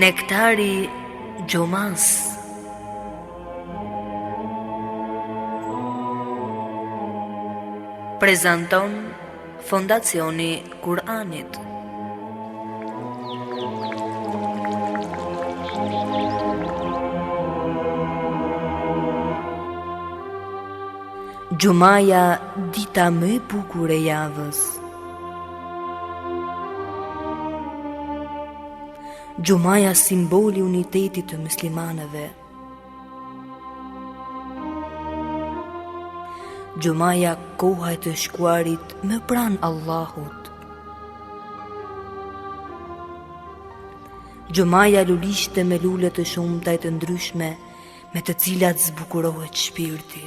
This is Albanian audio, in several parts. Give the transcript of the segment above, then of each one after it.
Nektari Xhumasë. Prezanton Fondacioni Kur'anit. Xhumaja dita më e bukur e javës. Xhumaja simboli i unitetit të muslimanëve. Xhumaja koha e të shkuarit më pranë Allahut. Xhumaja lulishte me lule të shumta e të ndryshme me të cilat zbukurohet shpirti.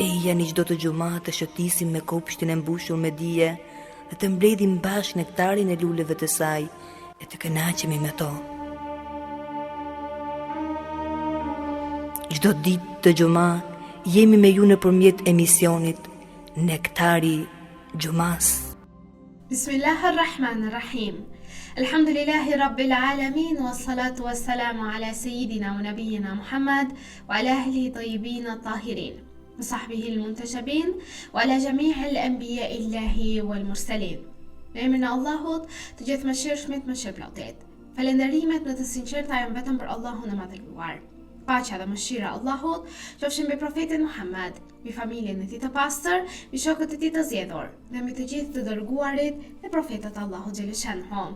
Ejani çdo të xhuma të shëtisim me kopshtin e mbushur me dije dhe të mbledhim bashkë nektarin e luleve të saj e të kënaqemi me to. Çdo ditë të xhuma jemi me ju nëpërmjet emisionit Nektari i Xhumasë. Bismillah ar-Rahman ar-Rahim. Alhamdulillahi Rabbil Alamin wa salatu wa salamu ala sayyidina wa nabiyyina Muhammad wa ala ahlihi tayyibin at-tahirin wa sahbihi al-muntajabin wa ala jami' al-anbiya illahi wal mursalin. Në emrin e Allahut, të gjithëmëshirshmit mëshirëplotit. Falënderimet më të sinqerta janë vetëm për Allahun e Madhëruar. Paqja dhe mëshira e Allahut qofshin mbi profetin Muhammed, mbi familjen e tij të pastër, mbi shokët e tij të zgjedhur dhe mbi të gjithë të dërguarit dhe profetët e Allahut xheleshanuhu.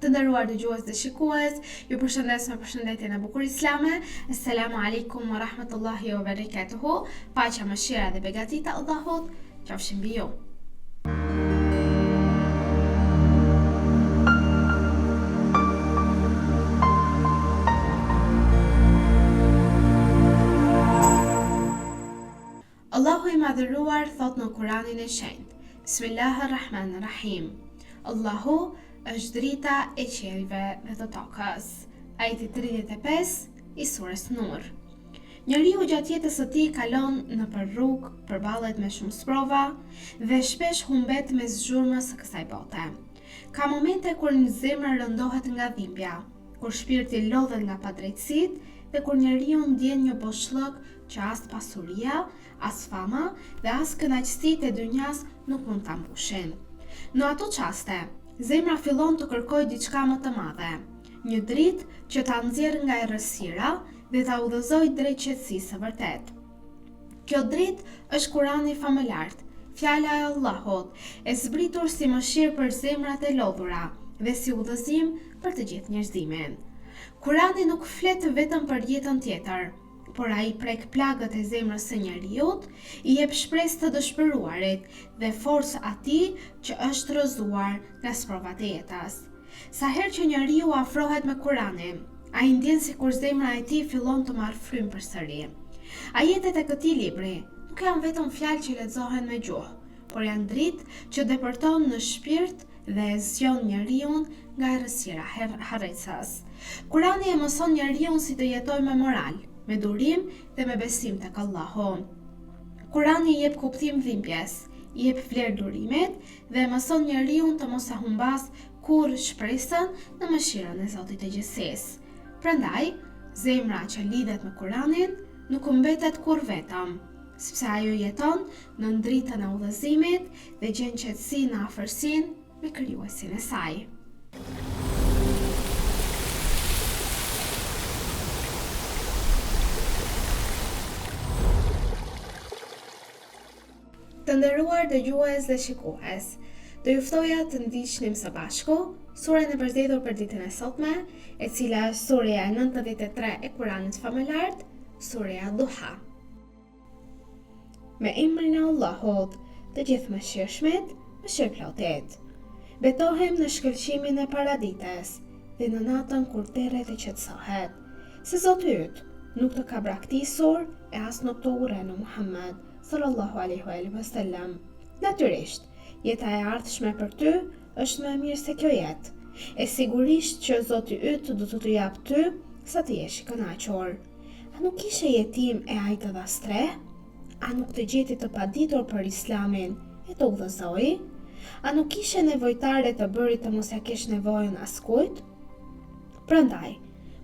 Të nderuar dëgjues dhe shikues, ju përshëndes me përshëndetjen e bukur islame. Esselamu alaikum wa rahmatullahi wa barakatuhu. Paqja, mëshira dhe begatitë e Allahut qofshin mbi ju. Allahu i Madhëruar thotë në Kuranin e Shenjtë, Bismillah ar-Rahman ar-Rahim. Allahu është drita e qiejve dhe të tokës. Ajeti 35 i surës Nur. Njeriu gjatë jetës së tij kalon nëpër rrugë, përballet me shumë sprova dhe shpesh humbet mes zhurmës së kësaj bote. Ka momente kur zemra rëndohet nga dhimbja, kur shpirti lodhet nga padrejtësitë dhe kur njeriu ndjen një boshllëk që as pasuria, as fama dhe as kënaqësitë e dynjasë nuk mund ta mbushin. Në ato çaste, zemra fillon të kërkojë diçka më të madhe, një dritë që ta nxjerrë nga errësira dhe ta udhëzojë drejt qetësisë së vërtetë. Kjo dritë është Kurani famëlartë, fjala e Allahut, e zbritur si mëshirë për zemrat e lodhura dhe si udhëzim për të gjithë njerëzimin. Kurani nuk flet vetëm për jetën tjetër, por ai prek plagët e zemrës së njeriut, i jep shpresë të dëshpëruarit dhe forcë atij që është rrëzuar nga sprovat e jetës. Sa herë që njeriu afrohet me Kuranin, ai ndjen sikur zemra e tij fillon të marrë frymë përsëri. Ajetet e këtij libri nuk janë vetëm fjalë që lexohen me gjuhë, por janë dritë që depërton në shpirt dhe e zgjon njeriun nga errësira e harresës. Kurani e mëson njeriun si të jetojë me moral, me durim dhe me besim tek Allahu. Kurani i jep kuptim dhimbjes, i jep vlerë durimit dhe e mëson njeriun të mos e humbasë kurrë shpresën në mëshirën e Zotit të gjithësisë. Prandaj, zemra që lidhet me Kuranin nuk mbetet kurrë vetëm, sepse ajo jeton nën dritën e udhëzimit dhe gjen qetësi në afërsinë me Krijuesin e saj. Të nderuar dëgjues dhe shikues, do ju ftoja të ndiqnim së bashku suren e përzgjedhur për ditën e sotme, e cila është sureja e 93 e Kuranit famëlartë, sureja Duha. Me emrin e Allahut, të gjithëmëshirshmit, mëshirëplotit. Betohem në shkëlqimin e paradites dhe në natën kur terret e qetësohet, se Zoti yt nuk të ka braktisur e as nuk të urren o Muhammed, sallallahu alaihi wa alihi wasallam. Natyrisht, jeta e ardhshme për ty është më e mirë se kjo jetë. E sigurisht që Zoti yt do të të japë ty sa të jesh i kënaqur. A nuk ishe jetim e ai të dha strehë? A nuk të gjeti të paditur për Islamin e të udhëzoi? A nuk ishe nevojtar e të bëri të mos ia kesh nevojën askujt? Prandaj,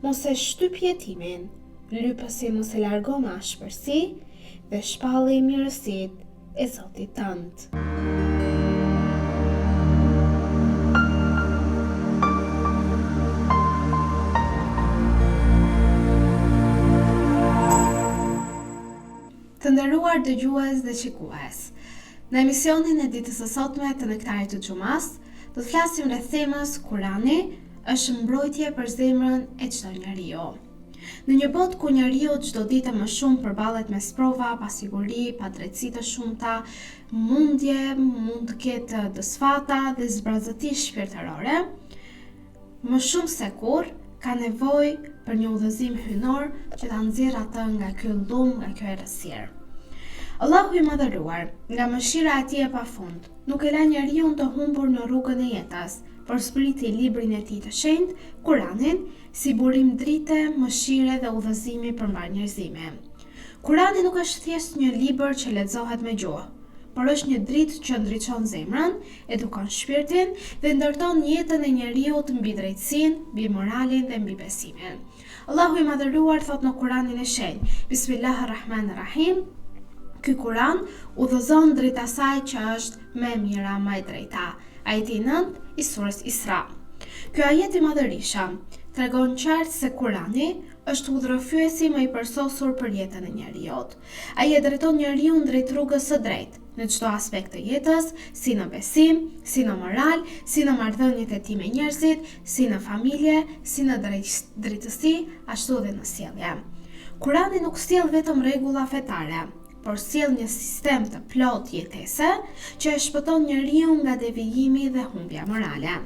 mos e shtyp jetimin, lypësin mos e largo me ashpërsi dhe shpalli mirësitë e Zotit tënd. Të nderuar dëgjues dhe shikues, në emisionin e ditës së sotme të Nektarit të Xhumasë, do të flasim rreth temës Kurani është mbrojtje për zemrën e çdo njeriu. Në një botë ku njeriu çdo ditë e më shumë përballet me sprova, pasiguri, padrejtësi të shumta, mundje, mund të ketë dësfata dhe zbrazëti shpirtërore, më shumë se kurrë ka nevojë për një udhëzim hyjnor që ta nxjerrë atë nga ky llum, nga kjo errësirë. Allahu i madhëruar, nga mëshira e tij e pafund, nuk e la njeriun të humbur në rrugën e jetës, por zbriti librin e tij të shenjtë, Kuranin, si burim drite, mëshire dhe udhëzimi për mbarë njerëzimin. Kurani nuk është thjesht një libër që lexohet me gjuhë, por është një dritë që ndriçon zemrën, edukon shpirtin dhe ndërton jetën e njeriut mbi drejtësinë, mbi moralin dhe mbi besimin. Allahu i Madhëruar thotë në Kuranin e Shenjtë, Bismillah ar-Rahman ar-Rahim, Ky Kuran udhëzon drejt asaj që është më e mira, më e drejta. Ajeti i nëntë i surës Isra. Ky ajet i madhërishëm tregon qartë se Kurani është udhërrëfyesi më i përsosur për jetën e njeriut. Ai e drejton njeriun drejt rrugës së drejtë, në çdo aspekt të jetës, si në besim, si në moral, si në marrëdhëniet e tij me njerëzit, si në familje, si në drejtësi, ashtu dhe në sjellje. Kurani nuk sjell vetëm rregulla fetare, por sjell një sistem të plotë jetese që e shpëton njeriun nga devijimi dhe humbja morale.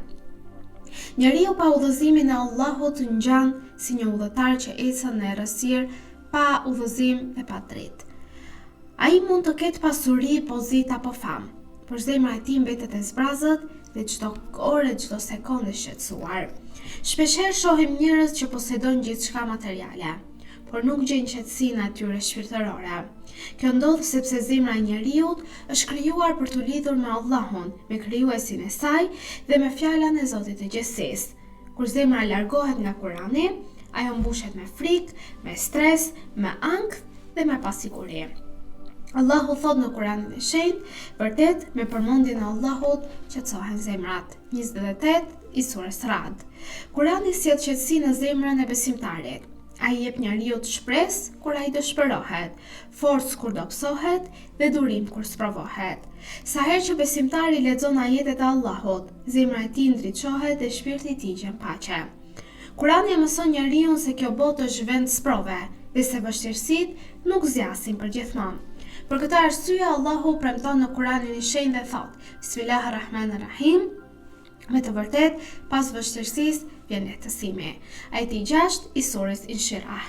Njeriu pa udhëzimin e Allahut ngjan si një udhëtar që ecën në errësirë pa udhëzim dhe pa dritë. Ai mund të ketë pasuri, pozitë apo famë, por zemra e tij mbetet e zbrazët dhe çdo orë e çdo sekondë e shqetësuar. Shpeshherë shohim njerëz që posedojnë gjithçka materiale, por nuk gjejnë qetësinë e tyre shpirtërore. Kjo ndodh sepse zemra e njeriut është krijuar për t'u lidhur me Allahun, me krijuesin e saj dhe me fjalën e Zotit të gjithësisë. Kur zemra largohet nga Kurani, ajo mbushet me frikë, me stres, me ankth dhe me pasiguri. Allahu thotë në Kuranin e Shenjtë, vërtet me përmendjen e Allahut qetësohen zemrat. 28 i surës Rad. Kurani sjell qetësi në zemrën e besimtarit. Ai i jep njeriut shpresë kur ai dëshpërohet, forcë kur dobësohet dhe durim kur sprovohet. Sa herë që besimtari lexon ajetet e Allahut, zemra e tij ndriçohet dhe shpirti i tij gjen paqe. Kurani e mëson njeriun se kjo botë është vend sprove dhe se vështirësitë nuk zgjasin përgjithmonë. Për këtë arsye Allahu premton në Kuranin e Shenjtë dhe thotë: Bismillah ar-Rahman ar-Rahim, Me të vërtetë, pas vështirësisë vjen lehtësimi. Ajeti i 6 i surës Inshirah.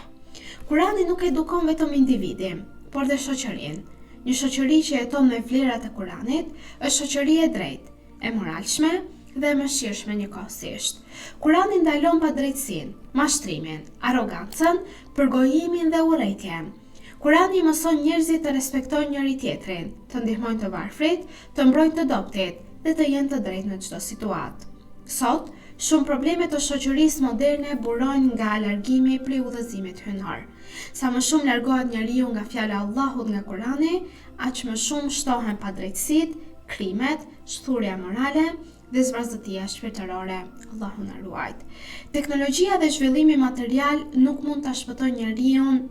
Kurani nuk edukon vetëm individin, por dhe shoqërinë. Një shoqëri që jeton me vlerat e Kuranit është shoqëri e drejtë, e moralshme dhe e mëshirshme njëkohësisht. Kurani ndalon padrejtësinë, mashtrimin, arrogancën, përgojimin dhe urrejtjen. Kurani i mëson njerëzit të respektojnë njëri-tjetrin, të ndihmojnë të varfrit, të mbrojnë të dobëtit dhe të jenë të drejtë në çdo situatë. Sot, shumë probleme të shoqërisë moderne burojnë nga largimi prej udhëzimit hyjnor. Sa më shumë largohet njeriu nga fjala e Allahut nga Kurani, aq më shumë shtohen padrejtësitë, krimet, shthurja morale dhe zbrazëtia shpirtërore. Allahu na ruajt. Teknologjia dhe zhvillimi material nuk mund ta shpëtojnë njeriun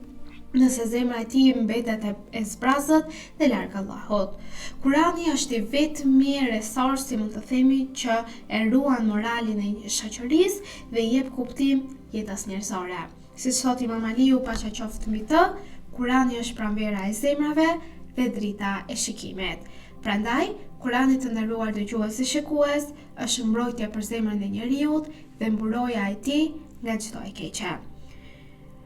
nëse zemra e tij mbetet e, e zbrazët dhe larg Allahut. Kurani është i vetmi resurs, si mund të themi, që e ruan moralin e shoqërisë dhe i jep kuptim jetës njerëzore. Siç thotë Imam Aliu, paqja qoftë mbi të, Kurani është pranvera e zemrave dhe drita e shikimit. Prandaj, Kurani të nderuar dëgjues dhe shikues, është mbrojtje për zemrën e njeriut dhe mburoja e tij nga çdo e keqe.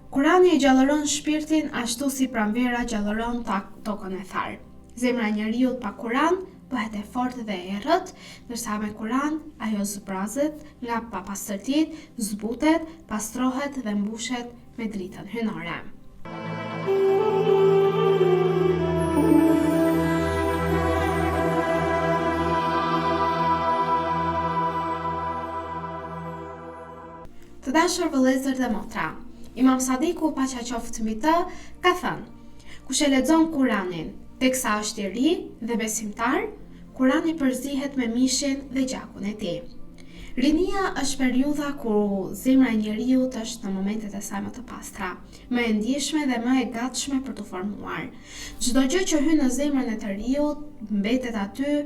Kurani e gjallëron shpirtin ashtu si pranvera gjallëron tokën e tharë. Zemra e njeriut pa Kuran bëhet e fortë dhe e errët, ndërsa me Kuran ajo zbrazet nga papastërtitë, zbutet, pastrohet dhe mbushet me dritën hyjnore. Të dashur vëllezër dhe motra, Imam Sadiku paqja qoftë mbi të, ka thënë: Kush e lexon Kuranin teksa është i ri dhe besimtar, Kurani përzihet me mishin dhe gjakun e tij. Rinia është periudha ku zemra e njeriut është në momentet e saj më të pastra, më e ndjeshme dhe më e gatshme për t'u formuar. Çdo gjë që hyn në zemrën e të riut mbetet aty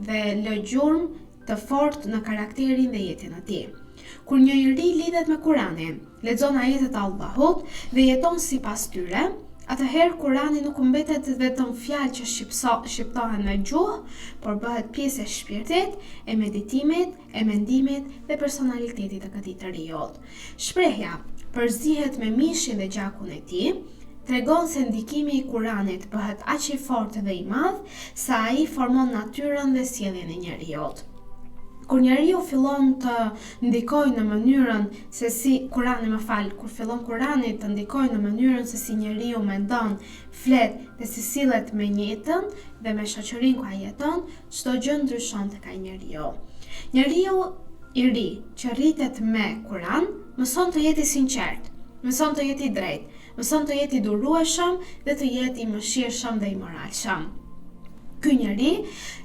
dhe lë gjurmë të fortë në karakterin dhe jetën e tij. Kur një i ri lidhet me Kuranin, lexon ajetet e Allahut dhe jeton sipas tyre, atëherë Kurani nuk mbetet vetëm fjalë që shqiptohen me gjuhë, por bëhet pjesë e shpirtit, e meditimit, e mendimit dhe personalitetit të këtij të riu. Shprehja përzihet me mishin dhe gjakun e tij, tregon se ndikimi i Kuranit bëhet aq i fortë dhe i madh, sa ai formon natyrën dhe sjelljen e njeriut. Kur njeriu fillon të ndikojë në mënyrën se si Kurani më fal, kur fillon Kurani të ndikojë në mënyrën se si njeriu mendon, flet dhe si sillet me jetën dhe me shoqërinë ku ai jeton, çdo gjë ndryshon tek ai njeriu. Njeriu i ri që rritet me Kuran, mëson të jetë i sinqertë, mëson të jetë i drejtë, mëson të jetë i durueshëm dhe të jetë i mëshirshëm dhe i moralshëm. Ky njeri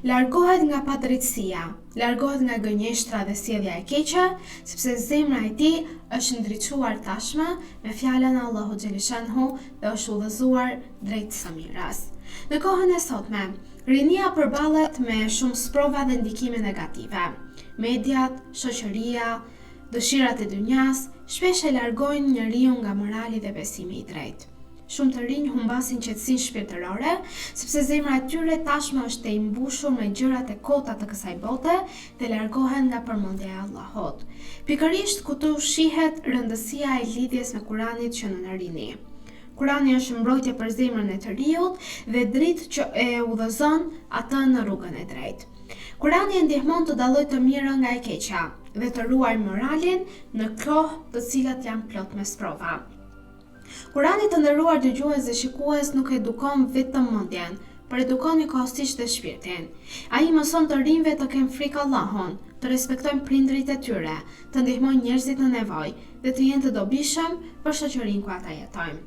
largohet nga padrejtësia, largohet nga gënjeshtra dhe sjellja e keqe, sepse zemra e tij është ndriçuar tashmë me fjalën e Allahut xheleshanuhu dhe është udhëzuar drejt së mirës. Në kohën e sotme, rinia përballet me shumë sprova dhe ndikime negative. Mediat, shoqëria, Dëshirat e dynjasë shpesh e largojnë njeriun nga morali dhe besimi i drejtë. Shumë të rinj humbasin qetësinë shpirtërore, sepse zemra e tyre tashmë është tejmbushur me gjërat e kota të kësaj bote dhe largohen nga përmendja e Allahut. Pikërisht këtu shihet rëndësia e lidhjes me Kuranit që në rini. Kurani është mbrojtje për zemrën e të riut dhe dritë që e udhëzon atë në rrugën e drejtë. Kurani e ndihmon të dallojë të mirën nga e keqja dhe të ruajë moralin në kohë të cilat janë plot me sprova. Kurani të nderuar dëgjues dhe shikues nuk edukon vetëm mendjen, por edukon njëkohësisht dhe shpirtin. Ai i mëson të rinjve të kenë frikë Allahun, të respektojnë prindërit e tyre, të ndihmojnë njerëzit në nevojë dhe të jenë të dobishëm për shoqërinë ku ata jetojnë.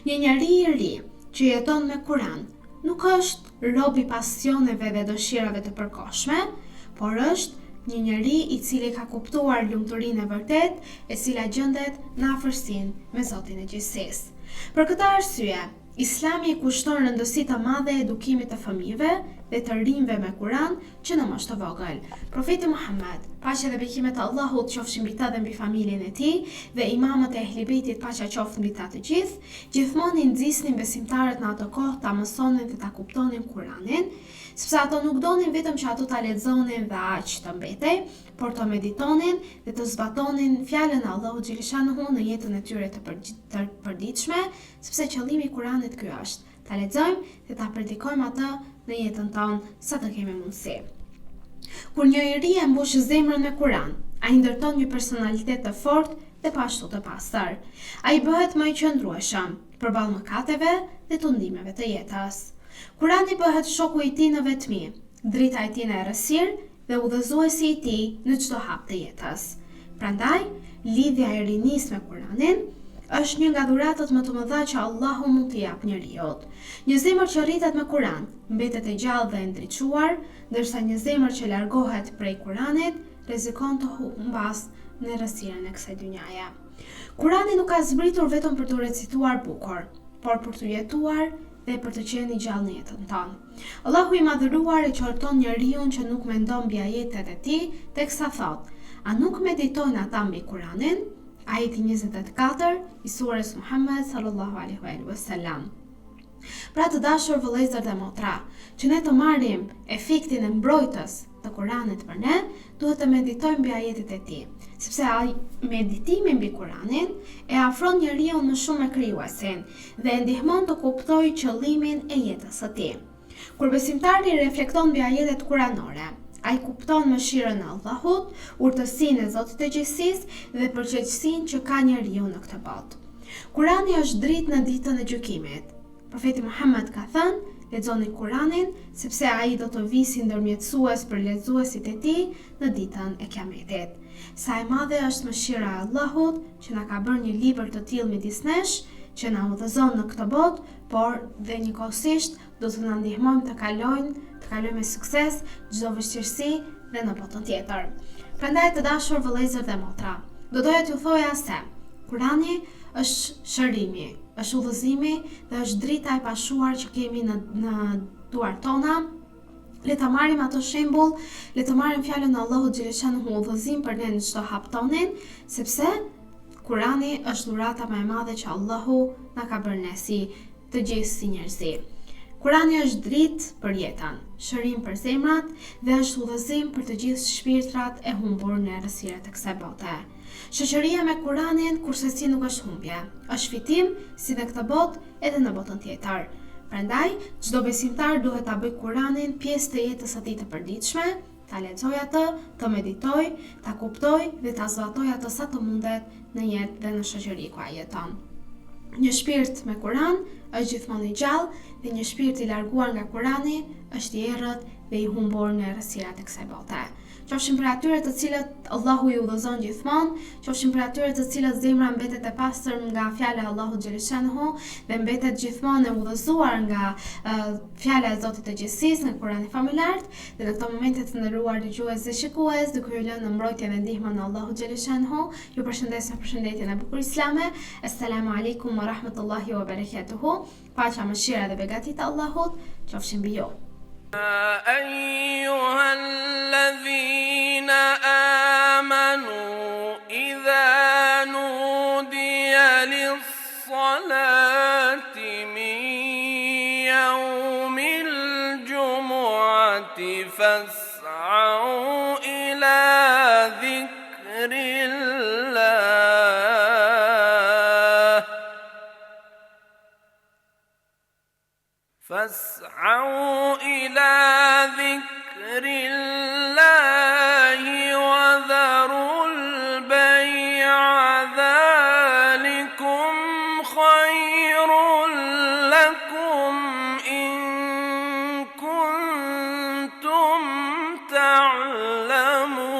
Një njeri i ri që jeton me Kuran nuk është rob i pasioneve dhe dëshirave të përkohshme, por është një njeri i cili ka kuptuar lumturinë e vërtetë, e cila gjendet në afërsinë me Zotin e Gjithësisë. Për këtë arsye, Islami i kushton rëndësi të madhe edukimit të fëmijëve dhe të rinjve me Kuran që në moshë të vogël. Profeti Muhammed, paqja dhe bekimet e Allahut qofshin mbi të dhe mbi familjen e tij, dhe imamët e Ehli Bejtit paqja qoftë mbi ta të gjithë, gjithmonë i nxisnin besimtarët në atë kohë ta mësonin dhe ta kuptonin Kuranin, sepse ato nuk donin vetëm që ato ta lexonin dhe aq të mbetej, por të meditonin dhe të zbatonin fjalën e Allahut xheleshanuhu në jetën e tyre të përditshme, sepse qëllimi i Kuranit ky është, ta lexojmë dhe ta predikojmë atë në jetën tonë sa të kemi mundësi. Kur një i ri e mbush zemrën me Kuran, ai ndërton një personalitet të fortë dhe po ashtu të pastër. Ai bëhet më i qëndrueshëm përballë mëkateve dhe tundimeve të jetës. Kurani bëhet shoku i tij në vetmi, drita e tij në errësirë dhe udhëzuesi i tij në çdo hap të jetës. Prandaj, lidhja e rinisë me Kuranin është një nga dhuratat më të mëdha që Allahu mund t'i japë njeriut. Një zemër që rritet me Kuran, mbetet e gjallë dhe e ndriçuar, ndërsa një zemër që largohet prej Kuranit, rrezikon të humbasë në errësirën e kësaj dynjaje. Kurani nuk ka zbritur vetëm për t'u recituar bukur, por për t'u jetuar dhe për të qenë i gjallë në jetën tonë. Allahu i Madhëruar e qorton njeriun që nuk mendon mbi ajetet e tij, teksa thotë, A nuk meditojnë ata mbi Kuranin? Ajeti 24 i sures Muhammed sallallahu alaihi wasallam. Pra të dashur vëllezër dhe motra, që ne të marrim efektin e mbrojtës të Kuranit për ne, duhet të meditojmë mbi ajetet e tij, sepse ai meditimi mbi Kuranin e afron njeriun më shumë me Krijuesin dhe e ndihmon të kuptojë qëllimin e jetës së tij. Kur besimtari reflekton mbi ajetet kuranore, ai kupton mëshirën e Allahut, urtësinë e Zotit të Gjithësisë dhe përgjegjësinë që ka njeriu në këtë botë. Kurani është dritë në ditën e gjykimit. Profeti Muhammed ka thënë, lexoni Kuranin, sepse ai do të vijë si ndërmjetësues për lexuesit e tij në ditën e Kiametit. Sa e madhe është mëshira e Allahut që na ka bërë një libër të tillë midis nesh, që na udhëzon në këtë botë, por dhe njëkohësisht do të na ndihmojmë të kalojnë, të kalojmë me sukses çdo vështirësi dhe në botën tjetër. Prandaj të dashur vëllezër dhe motra, do doja t'ju thoja se Kurani është shërimi, është udhëzimi dhe është drita e pashuar që kemi në në duart tona. Le ta marrim atë shembull, le të marrim fjalën e Allahut xheleshanuhu udhëzim për ne në çdo hap tonin, sepse Kurani është dhurata më e madhe që Allahu na ka bërë ne si të gjithë si njerëzi. Kurani është dritë për jetën, shërim për zemrat dhe është udhëzim për të gjithë shpirtrat e humbur në errësirat e kësaj bote. Shoqëria me Kuranin kurrsesi nuk është humbje, është fitim si në këtë botë edhe në botën tjetër. Prandaj, çdo besimtar duhet ta bëjë Kuranin pjesë të jetës së tij të përditshme, ta lexojë atë, të meditojë, ta kuptojë dhe ta zbatojë atë sa të mundet në jetë dhe në shoqëri ku ai jeton. Një shpirt me Kuran është gjithmonë i gjallë dhe një shpirt i larguar nga Kurani është i errët dhe i humbur në errësirat e kësaj bote. Qofshim prej atyre të cilët Allahu i udhëzon gjithmonë, qofshim prej atyre të cilët zemra mbetet e pastër nga fjala e Allahut xheleshanuhu dhe mbetet gjithmonë e udhëzuar nga uh, fjala e Zotit të gjithësisë, nga Kurani famëlartë, dhe në këto momente të nderuar dëgjues dhe shikues, duke ju lënë në mbrojtjen dhe ndihmën e Allahut xheleshanuhu, ju përshëndes me përshëndetjen e bukur islame. Esselamu alaikum wa rahmatullahi wa barakatuhu. Paqja, mëshira dhe begatitë e Allahut qofshin mbi ju. أيها الذين آمنوا إذا نودي للصلاة من يوم الجمعة فاسعوا إلى ذكر الله فاسعوا إلى ذكر الله وذروا البيع ذلكم خير لكم إن كنتم تعلمون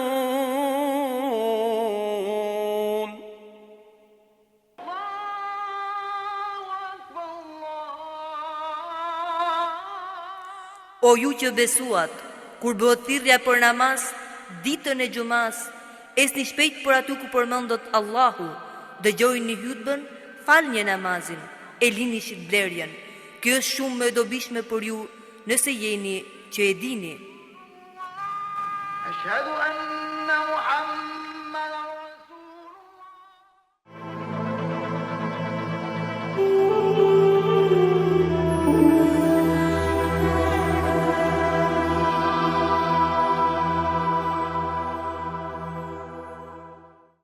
O ju që besuat, kur bëhet thirrja për namaz, ditën e xhumasë, ecni shpejt për aty ku përmendet Allahu, dëgjojeni hutbën, falnie namazin, e lini shitblerjen. Kjo është shumë më e dobishme për ju, nëse jeni që e dini.